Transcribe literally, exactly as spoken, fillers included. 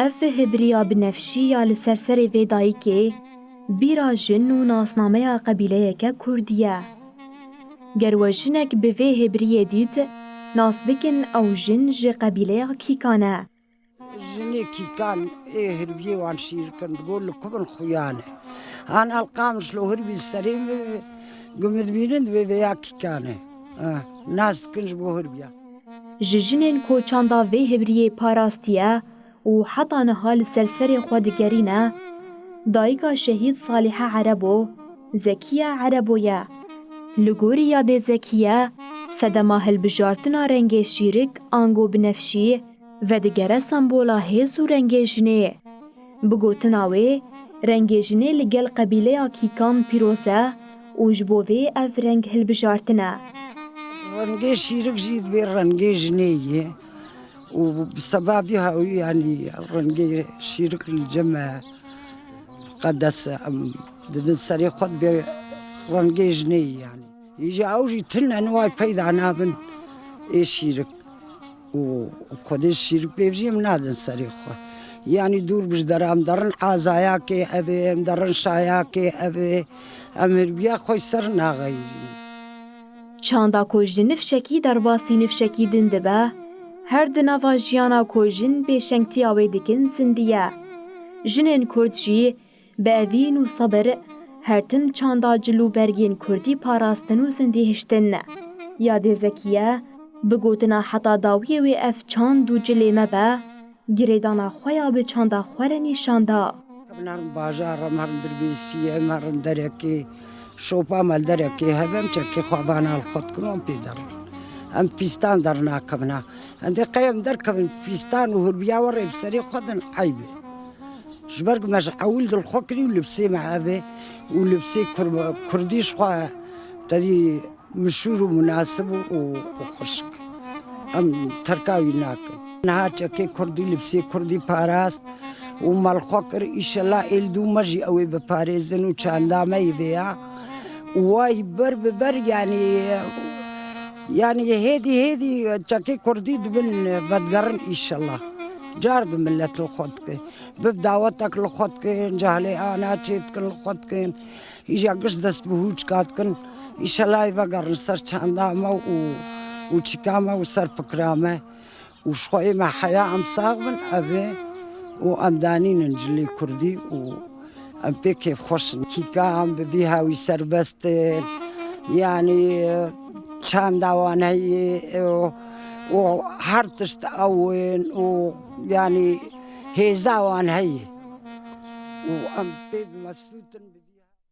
Ev hibriya binefşî ya li ser serê vê dayikê bîra jin û nasnameya qebîleyeke kurdî ye. Ger we jinek bi vê hibriyê dît, nas bikin ew jin ji qebîleya Kîkan e. Jinê Kîkan ê hirbiyê wan şîr kin, digot li ku bin xuya ne. An Elqamiş lo hirbî serê min, gumidbînin divê vêya Kîkan e. Ah, nas dikin ji bo hirbiya. Ji jinên ku çanda vê hibriyê parastiye û heta niha li ser serê xwe digerîne, dayika şehîd Salîhe Erebo, Zekiye Erebo ye. Li gorî yadê Zekiye, sedema hilbijartina rengê şîrik ango binefşî vedigere sembola hêz û rengê jinê. Bi gotina wê, rengê jinê li gel qebîleya Kîkan pîroz e û ji bo vê ev reng hilbijartine. Rengê şîrik jî divê rengê jinê ye û bi seba vî hawî, yanî rengê şîrik li cem e, qedes e, em didin serê xwe, divê rengê jinê ye yanî. Îja ew jî tune ne, way peyda nabin ê şîrik. Û Xwedê şîrik pê bijî, em nadin serê xwe. Yanî dûr bi ji dera em derin, Azayakê ev ê, em derin Şayakê ev ê, em hirbiya xwe ser naxeyirîn. Çanda ku ji nifşekî derbasî nifşekî din dibe, her di nava jiyana ku jin pêşengtiya wê dikin zindî ye. Jinên kurd jî bi evîn û sebir her tim çanda cil û bergên kurdî parastin û zindî hiştin. Yadê Zekiye bi gotina heta dawiyê wê ev çand û cilê me be, girêdana xwe ya bi çanda xwe re nîşan da. Em herin bajar, em herin Dirbêsiyê, em herin derekê, şopa me li derekê hebe, em çekê xwe vana li xwe dikin û em pê derin. Em fîstan dernakevin ha. Em dê qey em derkevin fîstan û hurbiya we rê bi serê xwe din eyb e. Ji ber ku me ji ewil dil xwe kirî û libsê me ev e û libsê kur-, kurdî ji xwe tedî mişûr û munasib û, û xweşik. Em terka wî nakin. Niha çekê kurdî, libsê kurdî parast û me li xwe kir. Îşellah êl dû me jî ew ê biparêzin û çanda me yê vêya. Û way ber bi ber, yanî, yanî hêdî hêdî çekê kurdî dibin vedigerin îşellah. Car bi millet li xwe dikin. Biv dawetek li xwe dikin, cahlê ana çê dikin li xwe dikin. Îja giş dest bi hûçka dikin. Îşellah ê vegerin ser çanda me û, û çika me û ser fikra me. Û ji xwe ê me heya em sax bin, ev ê û em danînin cilê kurdî û em pê kêfxweş in. Kîka em bi vî hawî serbest in. Yanî çanda wan heye û, û her tişt ew in û yanî hêza wan heye. Û em pê bi mebsût in.